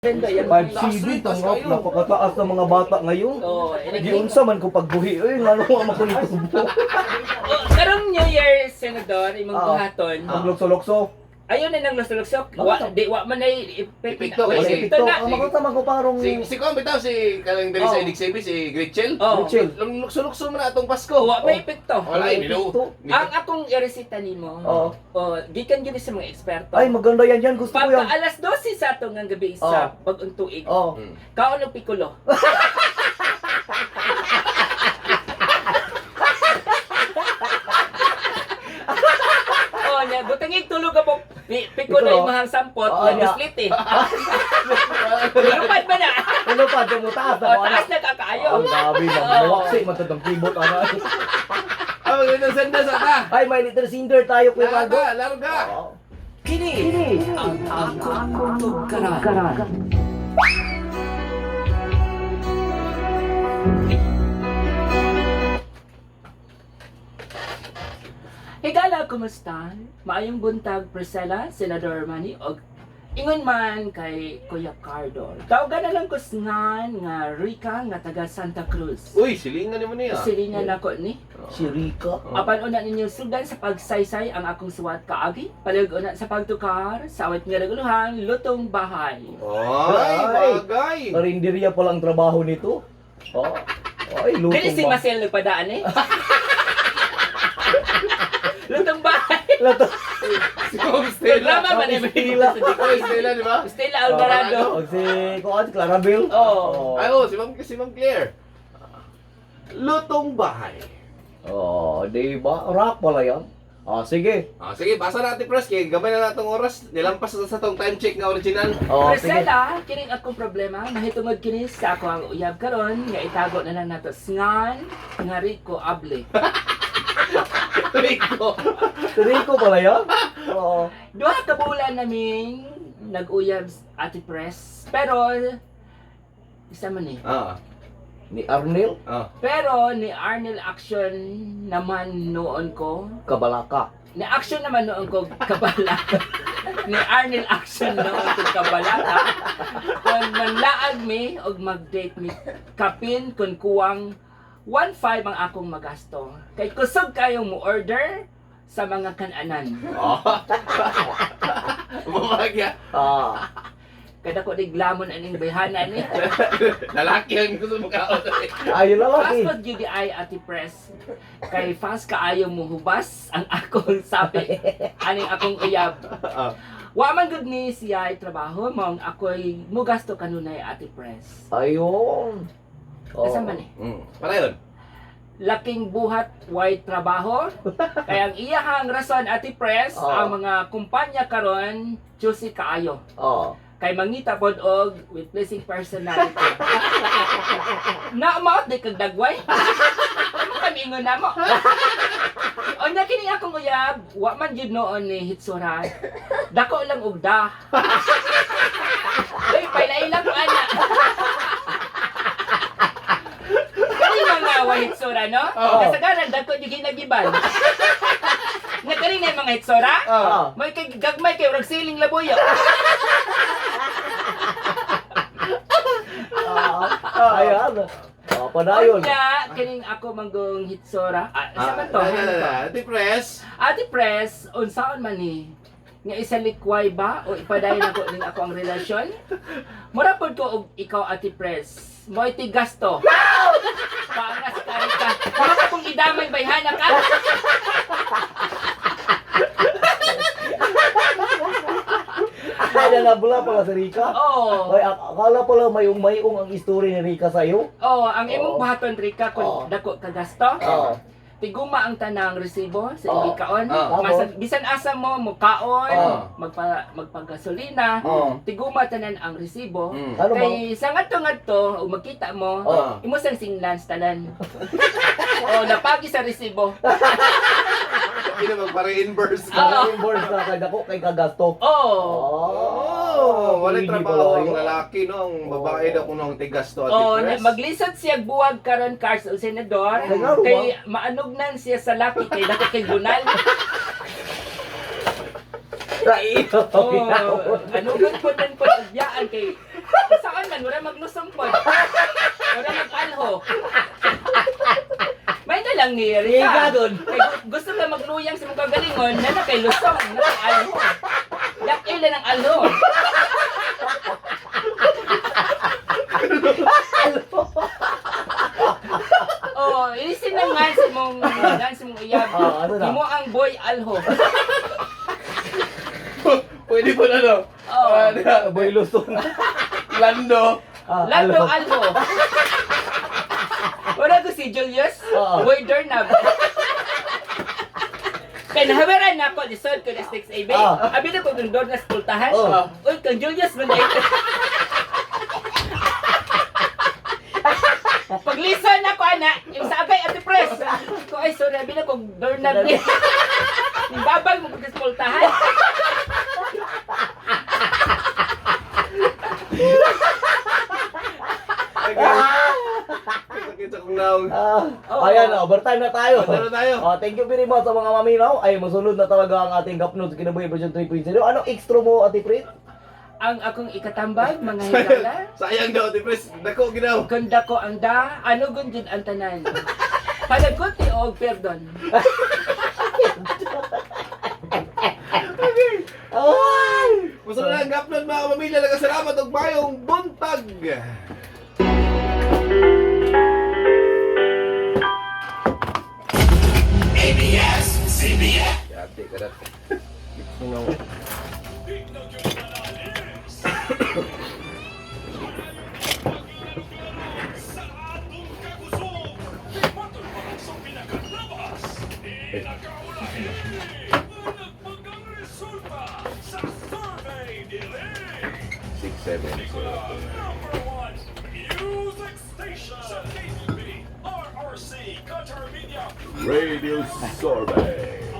5'7", Taas tangop, kayo. napakataas ng mga bata ngayon. Oo, oh, Giunsa man ko pagbuhi, oy, ngano nga man ko nitubo. Oh, karong New Year, Senador, imong Oo. buhaton. Ang lukso-lukso. Ayun na nang luksok. Wa di wa man ay epekto. Epekto, Wa Wala kasi- epekto. na. Ang makita man ko parang Si Kuan bitaw si kalang diri sa Oh. Inig Sebi, si Gretchen. Oh. Gretchen. Lukso-lukso man na atong Pasko. Wa may epekto. Wala eh, nilo. Epekto. Ang akong iresita nimo. Oo. Oh, gikan gyud sa mga eksperto. Ay, maganda yan yan. Gusto ko Pagka yan. alas 12 sa atong ang gabi sa bag-ong tuig. Oh. Kaon og piccolo. Oh, nya butangig tulog ka po. Piccolo Piccolo. imong sampot, Oo, oh, nya. muslit eh. Lupad ba na? Ano pa, dumutaas na Oh, ko, taas anak. na kakaayo. Ang grabe, mawaksi, matandang keyboard, ano. Ah, magandang senda sa ta. Ay, may little singer tayo, Kuya Cardo. Larga, larga. Oo. Kini ang akong tugkaran. Higala, kumusta? Maayong buntag, Priscilla, Senador Manny, og ingon man kay Kuya Cardo. Tawagan na lang ko sngan nga Rica nga taga Santa Cruz. Uy, silingan nimo niya. Silingan nako ni. Si Rica. Apan una ninyo sugdan sa pagsaysay ang akong suwat kaagi. Palag una sa pagtukar, sa awit nga naguluhan, lutong bahay. Ay, Ay. bagay. Karinderya pala ang trabaho nito. Oh. Ay, lutong Dili si ba? Marcel nagpadaan eh. Lutong bahay. Luto. Si Ma'am Stella. Programa man eh. Stella. Ma'am Stella, di ba? Stella Alvarado. Og si kuan si Clarabel. Oo. Ay, oh, si Ma'am Claire. Lutong bahay. Oh, di ba? Rock pala yan. Ah, sige. Ah, sige, basa natin press kay gamay na natong oras. Nilampas na sa tong time check nga original. Oh, sige. Priscilla, kining akong problema, mahitungod kini sa ako ang uyab karon nga itago na lang nato sngan nga Rico Able. Rico. Si Rico pala yan. Oo. Duha ka bulan naming nag-uyab Ate Press, pero isa man eh. Ah, Ni Arnel ah. Pero ni Arnel Action naman noon ko, Kabalaka. ni Action naman noon ko kabala. Ni Arnel Action noon ko kabalaka. Kung manlaag mi og mag-date mi kapin kun kuwang 1.5 ang akong magasto. Kay kusog kayong mo order sa mga kananan. Oh. Bumagya. Ah. Kada ko diglamon aning bayhana ni. Lalaki ang gusto mo kaon. Ayun Fast lalaki. food UDI Ate Press. Kay fast kaayo mo hubas ang akong sapi aning akong uyab. Ah. Wa man gud ni siya ay trabaho maong ako'y mugasto kanunay Ate Press. Ayun. Oo. Asa man eh? Para yun. Laking buhat way trabaho. Kaya ang iyahang rason Ate Press, Oo. ang mga kumpanya karon choosy kaayo. Oo. Kay mangita pod og with pleasing personality. Na maot di kag dagway. Ano kami ingon namo? Unya kini akong uyab, wa man gyud noon ni Hitsura. Dako lang og da. Ay, pailay lang ko ana. Kani mga wa Hitsura no? Oo. Kasagaran dako gyud ginagiban. Nga kani na yung mga Hitsura? Ah. May kay gagmay kay urag siling labuyo. Ah. Ayan. Ah, padayon. Unya, kining ako manggong Hitsura. Ah, sa man to? Ah, Ano to? Ate Press. Ate Press, unsaon man ni? Nga isa likway ba o ipadayon ako ning ako ang relasyon? Mura pod ko og ikaw Ate Press. Mo iti gasto. Paangas ka rin ka. Mura ka kung idamay bayhana ka. Ay, nalabula pala si Rica. Oo. Ay, akala pala mayong-mayong ang story ni Rica sa'yo. Oh, ang imong Oo. buhaton Rika Oo. kung dako ka gasto. Oo. Tiguma ang tanang resibo sa Oo. gikaon. Oo. Masan, bisan asa mo mukaon, Oo. magpagasolina, Oo. tiguma tanan ang resibo. Ano ba? Kay sa ngadto ngadto ug magkita mo, Oo. imo sang singlan tanan. Oh, napagi sa resibo. Hindi na magpa-reimburse ka. Oo. Reimburse na kay dako kay kagasto. Oh. Oh, wala Pwede trabaho pala ang yun. lalaki no, ang babae daw kuno ang tigas to Ate Oh, Press. maglisod siya buwag karon cars o senador Kay ngaro ba? kay maanugnan siya sa laki kay dako kay gunal. Raio. Oh, ano gud po din po biyaan kay saan man wala maglusong po. Wala mag-alho. May na lang ni Rika. Iga dun. Kay gusto ka magluyang sa mga kagalingon, na na kay lusong, na kay alho. Dakil na ng alho. Oh, ilisin na nga sa mong nan sa mong iyab. Oh, ano na? Imo ang boy alho. Pwede po na no? Oh. Ah, di ba? Boy Luzon. Lando. Ah, Lando alho. alho. Wala ko si Julius, Oo. boy Durnab. Kay nahabaran na ako, lisod ko na 6AB. Ah. Abi na ko kung door na pultahan. Oo. Uy, kang Julius man dahil. Paglison ako, ana, yung sa agay ate press. Ko ay sorry, abi na kong doorknob ni. Yung babag mo kong pultahan. Sakit sa kong naong. Ah, Oo. ayan, overtime na tayo. Overtime na tayo. Oh, thank you very much sa mga maminaw. Ay, masunod na talaga ang ating Gapnods Kinabuhi version 3.0. Ano extra mo, Ate Prit? Ang akong ikatambag, mga higala. Sayang daw, Ate Pres. Dako, ginaw. Ganda ko ang da, ano gundin ang tanan. Palagot ni og perdon. Ay! Musta na ang gapnon mga pamilya. Nagasalamat og mayong buntag. ABS-CBN. Yate ka na. Six, seven, zero, two. Radio Sorbet.